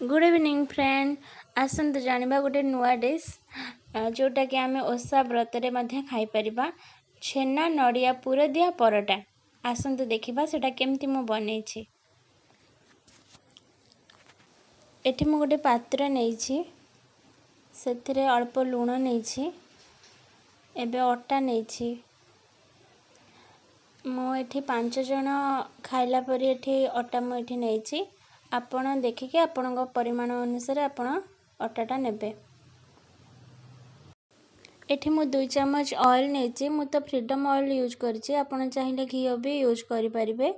Good evening friend, ଆସନ୍ତୁ ଜାଣିବା ଗୋଟେ ନୂଆ ଡିଶ୍ ଯେଉଁଟାକି ଆମେ ଓଷା ବ୍ରତରେ ମଧ୍ୟ ଖାଇପାରିବା, ଛେନା ନଡ଼ିଆ ପୁର ଦିଆ ପରଟା। ଆସନ୍ତୁ ଦେଖିବା ସେଇଟା କେମିତି ମୁଁ ବନେଇଛି। ଏଠି ମୁଁ ଗୋଟେ ପାତ୍ର ନେଇଛି, ସେଥିରେ ଅଳ୍ପ ଲୁଣ ନେଇଛି, ଏବେ ଅଟା ନେଇଛି। ମୁଁ ଏଠି 5 ଜଣ ଖାଇଲା ପରି ଏଠି ଅଟା ମୁଁ ଏଠି ନେଇଛି। ଆପଣ ଦେଖିକି ଆପଣଙ୍କ ପରିମାଣ ଅନୁସାରେ ଆପଣ ଅଟାଟା ନେବେ। ଏଠି ମୁଁ 2 ଚାମଚ ଅଏଲ୍ ନେଇଛି। ମୁଁ ତ ଫ୍ରିଡ଼ମ୍ ଅଏଲ୍ ୟୁଜ୍ କରିଛି, ଆପଣ ଚାହିଁଲେ ଘିଅ ବି ୟୁଜ୍ କରିପାରିବେ।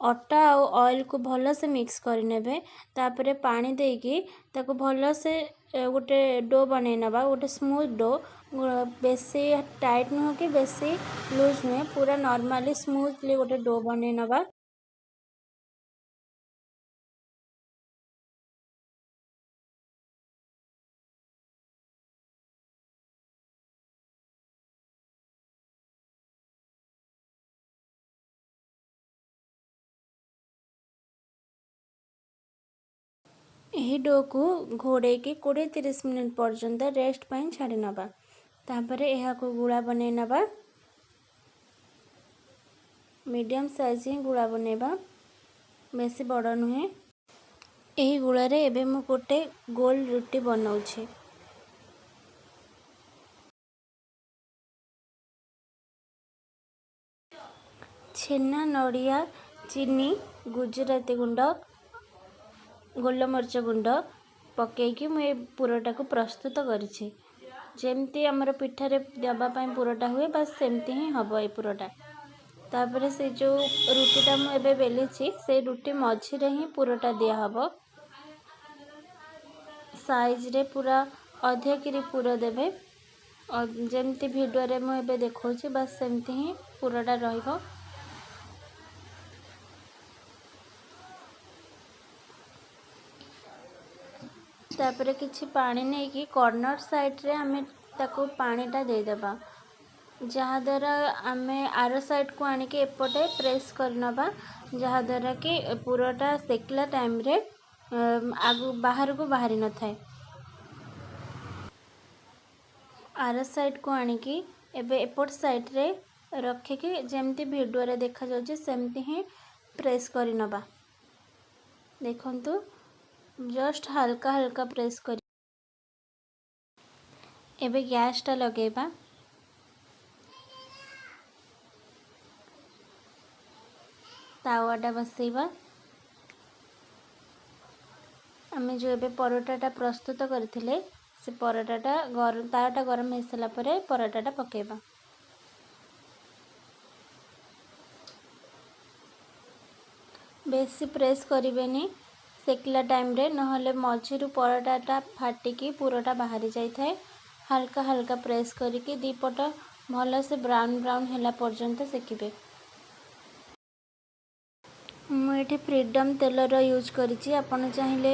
ଅଟା ଆଉ ଅଏଲ୍କୁ ଭଲସେ ମିକ୍ସ କରିନେବେ। ତାପରେ ପାଣି ଦେଇକି ତାକୁ ଭଲସେ ଗୋଟେ do ବନେଇ ନେବା, ଗୋଟେ ସ୍ମୁଥ୍ do, ବେଶୀ ଟାଇଟ୍ ନୁହଁ କି ବେଶୀ ଲୁଜ୍ ନୁହେଁ, ପୁରା ନର୍ମାଲି ସ୍ମୁଥଲି ଗୋଟେ do ବନେଇ ନେବା। ଏହି ଡୋକୁ ଘୋଡ଼େଇକି 20-30 ମିନିଟ୍ ପର୍ଯ୍ୟନ୍ତ ରେଷ୍ଟ ପାଇଁ ଛାଡ଼ି ନେବା। ତାପରେ ଏହାକୁ ଗୁଳା ବନେଇ ନେବା, ମିଡ଼ିୟମ୍ ସାଇଜ୍ ହିଁ ଗୁଳା ବନେଇବା, ବେଶୀ ବଡ଼ ନୁହେଁ। ଏହି ଗୁଳାରେ ଏବେ ମୁଁ ଗୋଟେ ଗୋଲ ରୁଟି ବନାଉଛି। ଛେନା, ନଡ଼ିଆ, ଚିନି, ଗୁଜୁରାତି ଗୁଣ୍ଡ, ଗୋଲମରିଚ ଗୁଣ୍ଡ ପକାଇକି ମୁଁ ଏ ପୁରଟାକୁ ପ୍ରସ୍ତୁତ କରିଛି। ଯେମିତି ଆମର ପିଠାରେ ଦେବା ପାଇଁ ପୁରଟା ହୁଏ, ବାସ୍ ସେମିତି ହିଁ ହେବ ଏ ପୁରଟା। ତାପରେ ସେ ଯେଉଁ ରୁଟିଟା ମୁଁ ଏବେ ବେଲିଛି, ସେଇ ରୁଟି ମଝିରେ ହିଁ ପୁରଟା ଦିଆହେବ। ସାଇଜ୍ରେ ପୁରା ଅଧିକରି ପୁର ଦେବେ, ଯେମିତି ଭିଡ଼ିଓରେ ମୁଁ ଏବେ ଦେଖାଉଛି, ବାସ୍ ସେମିତି ହିଁ ପୁରଟା ରହିବ। ତାପରେ କିଛି ପାଣି ନେଇକି କର୍ଣ୍ଣର ସାଇଡ଼୍ରେ ଆମେ ତାକୁ ପାଣିଟା ଦେଇଦେବା, ଯାହାଦ୍ୱାରା ଆମେ ଆର ସାଇଡ଼୍କୁ ଆଣିକି ଏପଟେ ପ୍ରେସ୍ କରିନେବା, ଯାହାଦ୍ୱାରା କି ପୁରଟା ସେକିଲା ଟାଇମ୍ରେ ଆଗ ବାହାରକୁ ବାହାରି ନଥାଏ। ଆର ସାଇଡ଼୍କୁ ଆଣିକି ଏବେ ଏପଟ ସାଇଡ଼୍ରେ ରଖିକି ଯେମିତି ଭିଡ଼ିଓରେ ଦେଖାଯାଉଛି ସେମିତି ହିଁ ପ୍ରେସ୍ କରିନେବା। ଦେଖନ୍ତୁ, ଜଷ୍ଟ ହାଲକା ହାଲକା ପ୍ରେସ୍ କରି ଏବେ ଗ୍ୟାସ୍ଟା ଲଗାଇବା। ତାୱାଟା ବସେଇବା। ଆମେ ଯେଉଁ ଏବେ ପରଟାଟା ପ୍ରସ୍ତୁତ କରିଥିଲେ, ସେ ପରଟାଟା ଗରମ, ତାୱାଟା ଗରମ ହେଇସାରିଲା ପରେ ପରଟାଟା ପକାଇବା। ବେଶୀ ପ୍ରେସ୍ କରିବେନି ସେକିଲା ଟାଇମ୍ରେ, ନହେଲେ ମଝିରୁ ପରଟାଟା ଫାଟିକି ପୁରଟା ବାହାରି ଯାଇଥାଏ। ହାଲକା ହାଲକା ପ୍ରେସ୍ କରିକି ଦୁଇ ପଟ ଭଲସେ ବ୍ରାଉନ୍ ବ୍ରାଉନ୍ ହେଲା ପର୍ଯ୍ୟନ୍ତ ସେକିବେ। ମୁଁ ଏଠି ଫ୍ରିଡ଼ମ୍ ତେଲର ୟୁଜ୍ କରିଛି। ଆପଣ ଚାହିଁଲେ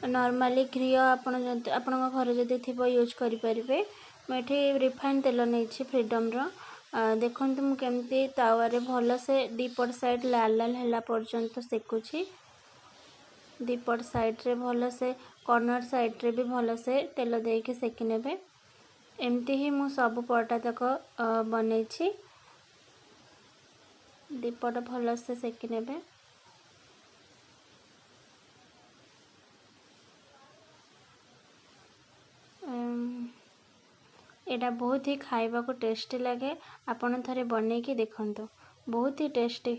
ନର୍ମାଲି ଘିଅ ଆପଣ ଯଦି ଆପଣଙ୍କ ଘରେ ଯଦି ଥିବ ୟୁଜ୍ କରିପାରିବେ। ମୁଁ ଏଠି ରିଫାଇନ୍ ତେଲ ନେଇଛି ଫ୍ରିଡ଼ମ୍ର। ଦେଖନ୍ତୁ ମୁଁ କେମିତି ତାୱାରେ ଭଲସେ ଦୁଇ ପଟ ସାଇଡ଼୍ ଲାଲ ଲାଲ ହେଲା ପର୍ଯ୍ୟନ୍ତ ସେକୁଛି। ଦୁଇ ପଟ ସାଇଡ଼୍ରେ ଭଲସେ, କର୍ଣ୍ଣର ସାଇଡ଼୍ରେ ବି ଭଲସେ ତେଲ ଦେଇକି ସେକି ନେବେ। ଏମିତି ହିଁ ମୁଁ ସବୁ ପରଟା ତକ ବନେଇଛି। ଦୁଇ ପଟ ଭଲସେ ସେକି ନେବେ। ଏଇଟା ବହୁତ ହି ଖାଇବାକୁ ଟେଷ୍ଟି ଲାଗେ, ଆପଣ ଥରେ ବନେଇକି ଦେଖନ୍ତୁ, ବହୁତ ହି ଟେଷ୍ଟି।